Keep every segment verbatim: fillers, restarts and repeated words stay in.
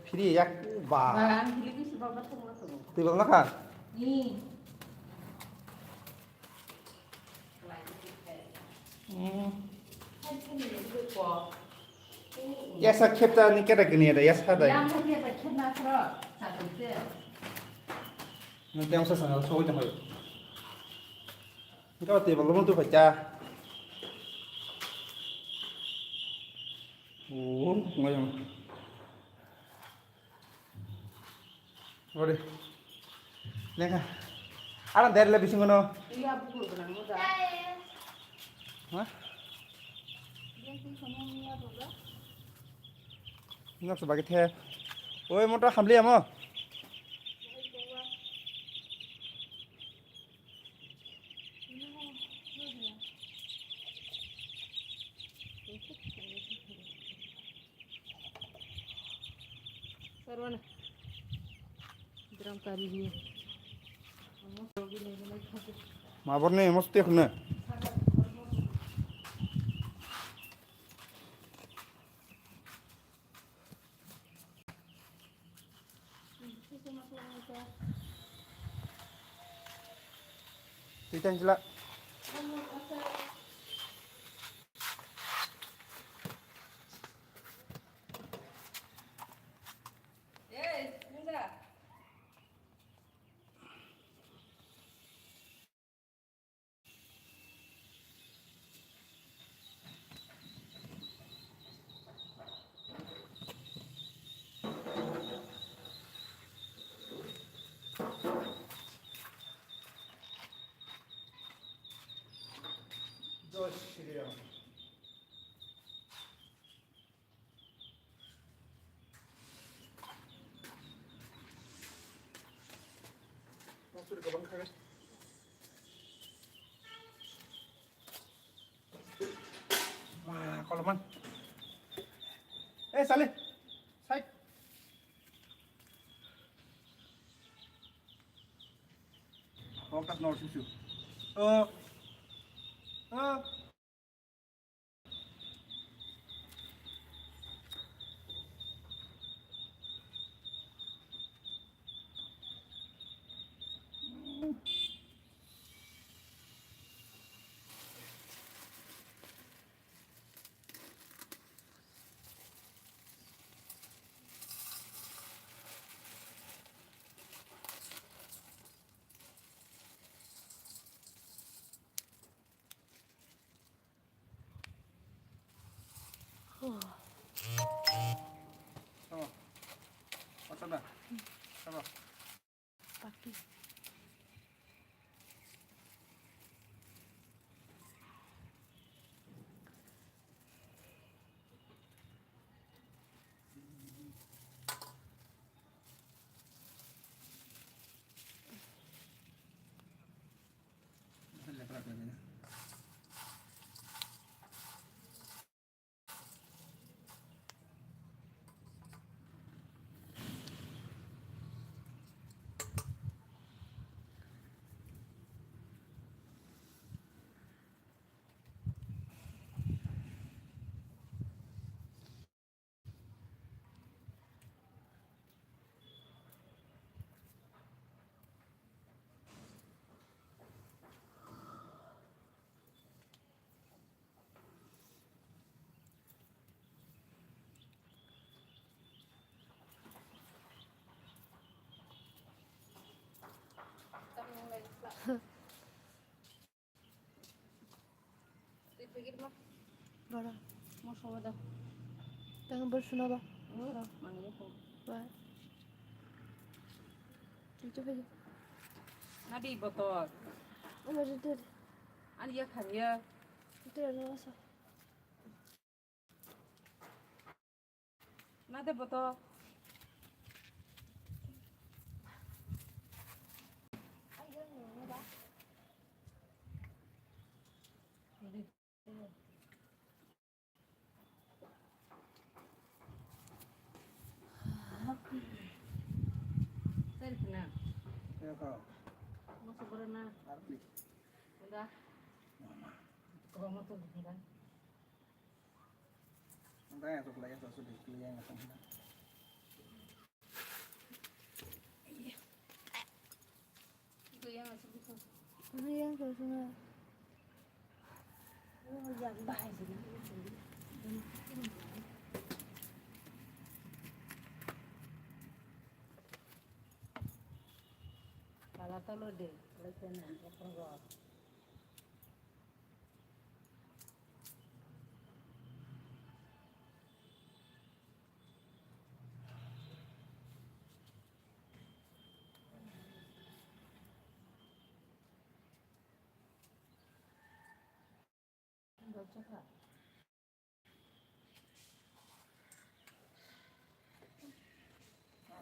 Phiri yak ba. Twi bal nakha. Hmm. Yasa khepta ni keta kini ada yasa dai. Nanti yang sasa ngal soi tengah. Engkau table lo tu baca. Oh, ngoyong. Ore. Lengkha. Ada dari lebih singgono. Iya, buku benang muda. Hah? Dia sih sama Mia juga. Nok sebagai teh. Oi, motor hamli amo. Sarwana. Drum kari dia. Ma borne mesti khna. Twi tang sila. Jai Shri Ram. Masuri gabang khaga. Wah, koloman. Eh, Salih. Side. Oh, tas nol susu. Oh. Oh. Tamo. What's up, man? Tamo. Pati. Twi packet ma. Bora. Mo soba da. Tang bor suna ba. Bora, mangni ko. Ba. Twi to packet. Na di botol. Ama de de. An ya khan ya. Ito na sa. Na de botol. Sir khna. Kaya kau. Mo subra na. Arpi. Uda. Mama. Ko mo tu uda. Ang kaya tu kaya tu sudah kaya yang asam na. Yang sosona. Pala talo de, lagi na,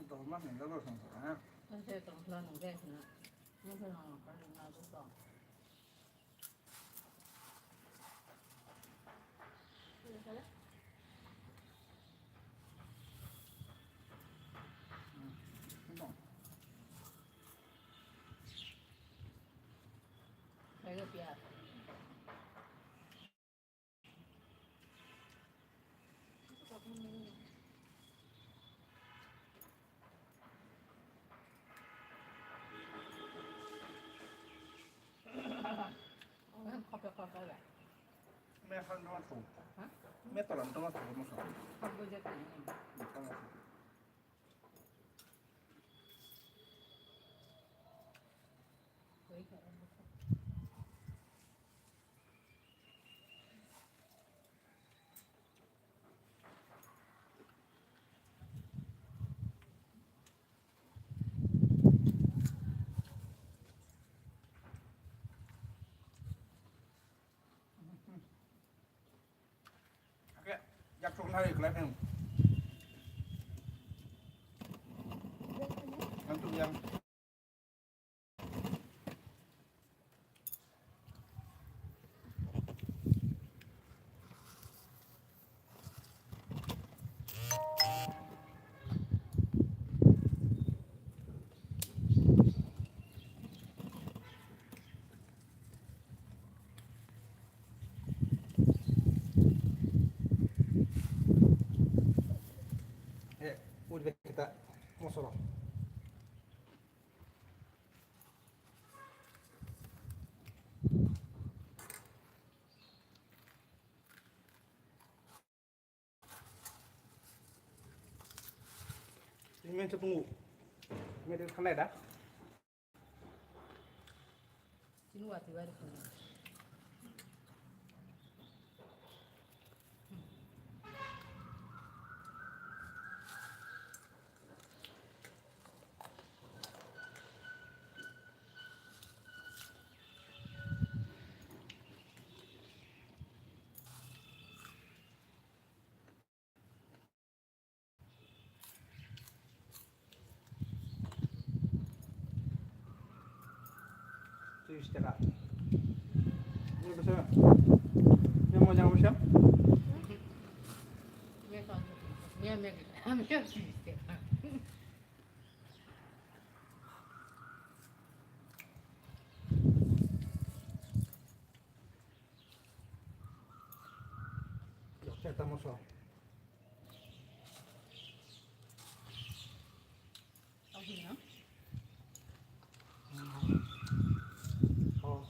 Dos más ni dos son, ¿eh? Me han no su. Me tolan toma su, no su. Oke, jak sok nai kelai pheng. Yang tu yang. Eh, udah kita mau solo. Ini main tepung. Main tepung kena dah. Sini wati wari kena. Tris taka. Ini bisa. Ini mau jangan bisa. Loksa tamo so. Oh.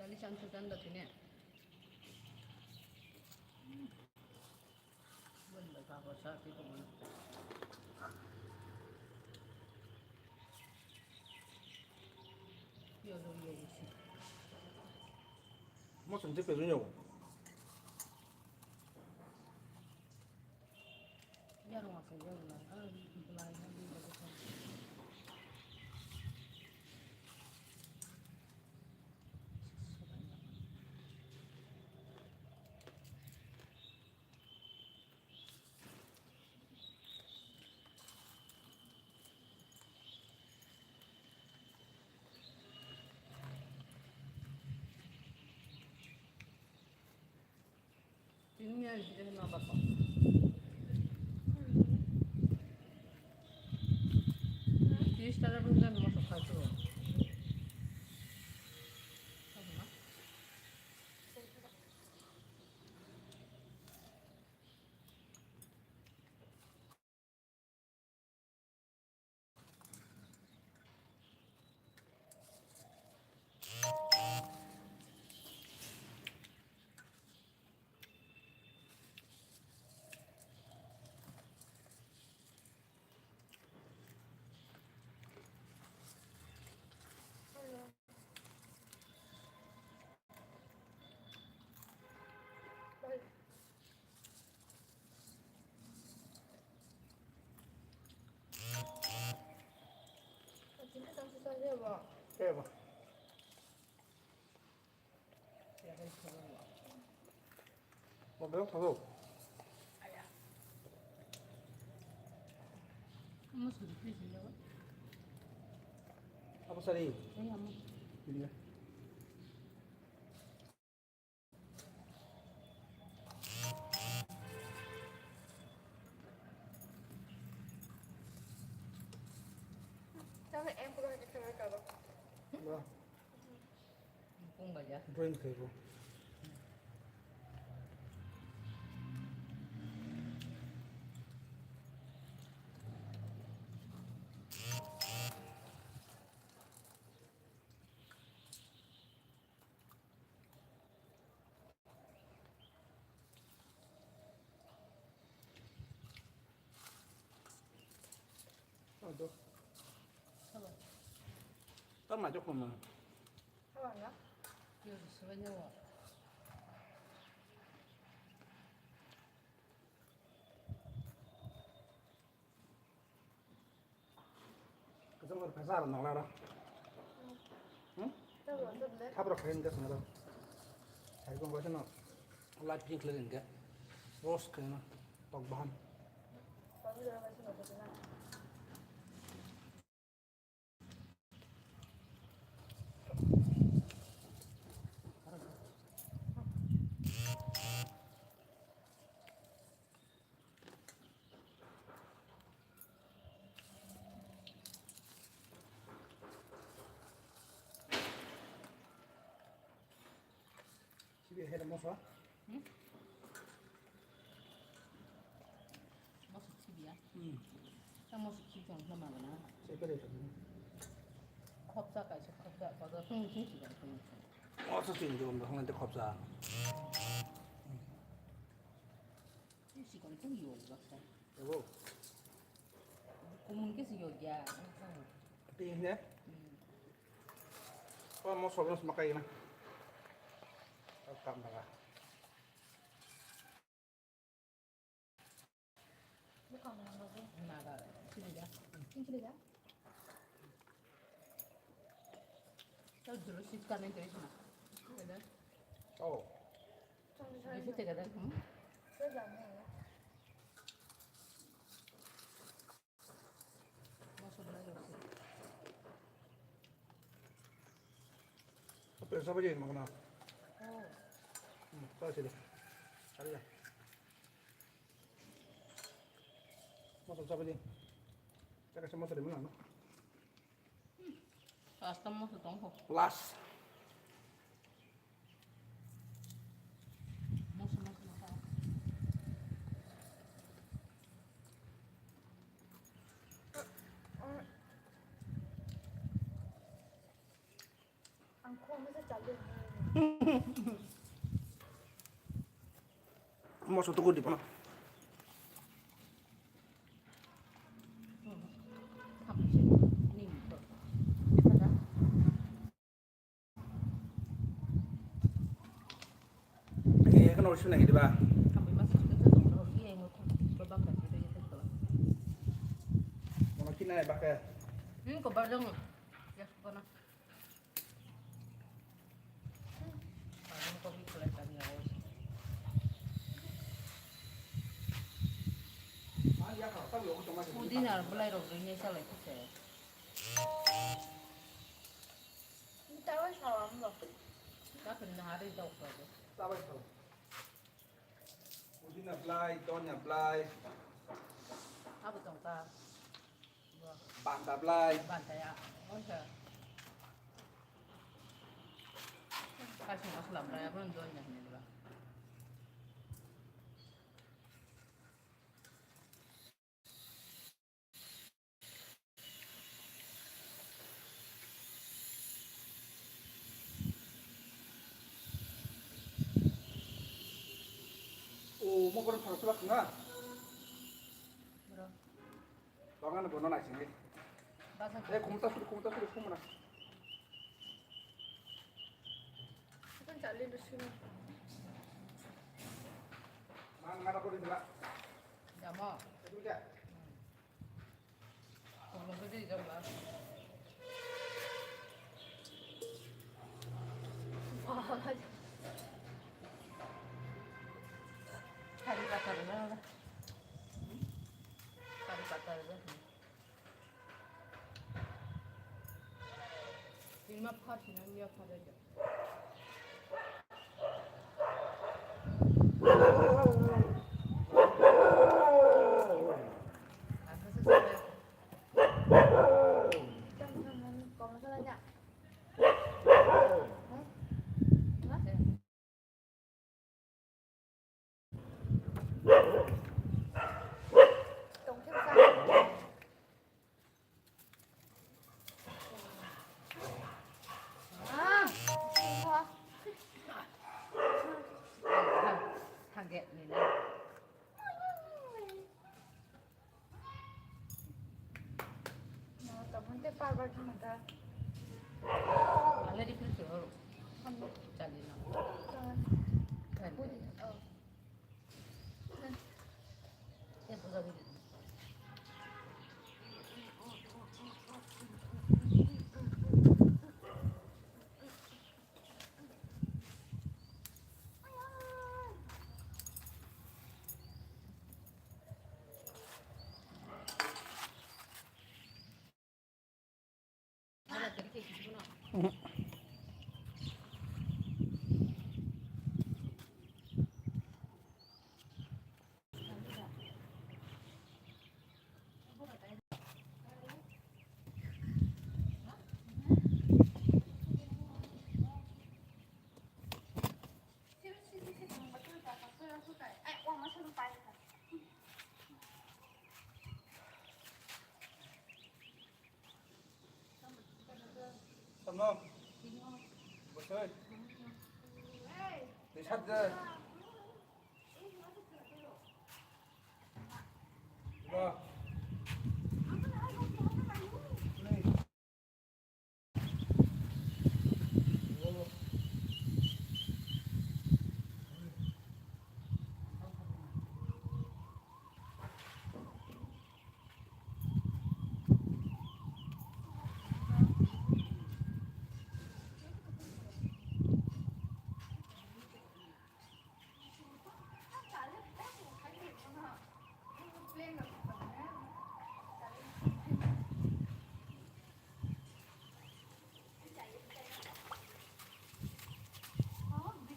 Tali chanchu tanda tine. Bon ba ka ko sa ti ko bon. Yo lo yo si. Mo sen te pe yo. Tini ni ari sini nama bapa. Tini setara pun kan masuk satu. Eba. Mo belok thago. Amo suri please, ya. Apa sari? Ini amo. Ini ya. Tama em pura kita karo. Wah. Bung baja. Bring table. Tama jok mama. Kachang kor phasa aro nokla ro. Hmm? Tabo, tabo le. Thap rok khain gas naro. Hai kong kasa no. Light pink le ringa. Rose khain no. Tok bahan. Tabo le kasa no kasa na. Sibi hai da moso? Hmm? Moso sibi ya? Hmm. Ta moso sibi tong sama gana. Sai kare tong. Khopsa kai se khopsa, khopsa, sung sung sibi kai sung. Moso sibi tong, tong, tong, khopsa. Sikon kung yo baksa. Abo. Kumun ke si yo ya. Ti ne? Hmm. Oh, mo sobno smakai na. Kam daga. Bukan mana lagi? Naga. Sini ya. Sini ya. Kau dulu sih kan yang terus na. Ada. Oh. Bisa cek ada. Hmm? Apa yang siapa jadi makan? Oh. Hmm, tahu sih deh. Ada. Moso chapadi. Chaka se moso de mano. Asta moso tong ho. Last. Moso moso moso. Moso tuku di pano. Eh, kan harus naik di ba. Mana kina ya pakai? Hmm, kau barang. Ya, kau na. Pudina ar belai rok rinai salai khe se. Tawai salam lo. Kapin na hari dok ko. Tawai salam. Pudina belai, donya belai. Abo tongka. Banta belai. Banta ya. Oke. Kasih masuk lah, belai apa yang donya ini lah. O, mo kono thang sila khna. Bro. Bangan bono naising ni. Basa. Eh, kumta suri, kumta suri, kumna. Kan chalin tu sini. Man, mana ko dila. Jamo. Itu dia. Tolong ke jadi jam lah. Already finish. Chali na. Samno. Bosoi. Tisat je. Ba.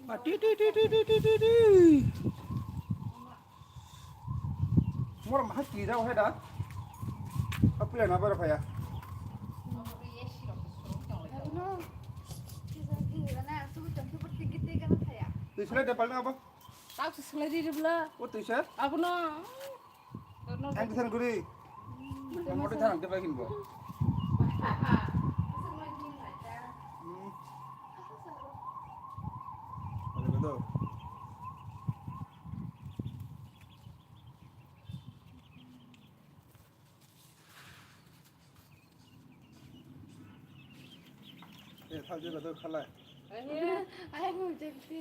Ba, ti, ti, ti. Mor maha twi jao hai da. Apila na bara phaya. Twi sele de palna abo. Tak se selai di bla. O twi se? Abono. Ang kisan guri. Ang motor tharang te pai kinbo. Hmm. Ada betul. Eh, thal jela tu khalai. Ayo, ayo, jepti.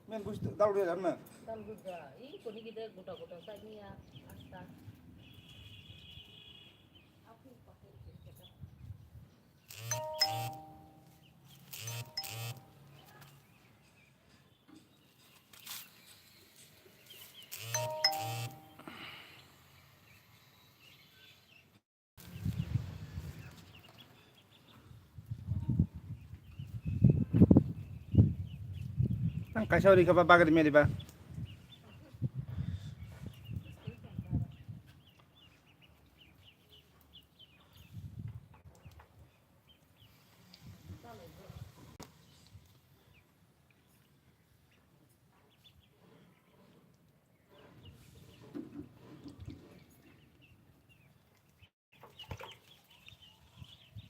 Men gusto, dal re jar na. Dal gudda. I koni gide gota gota sa niya asta. Ang kaisa ori kha ba bagri meri ba.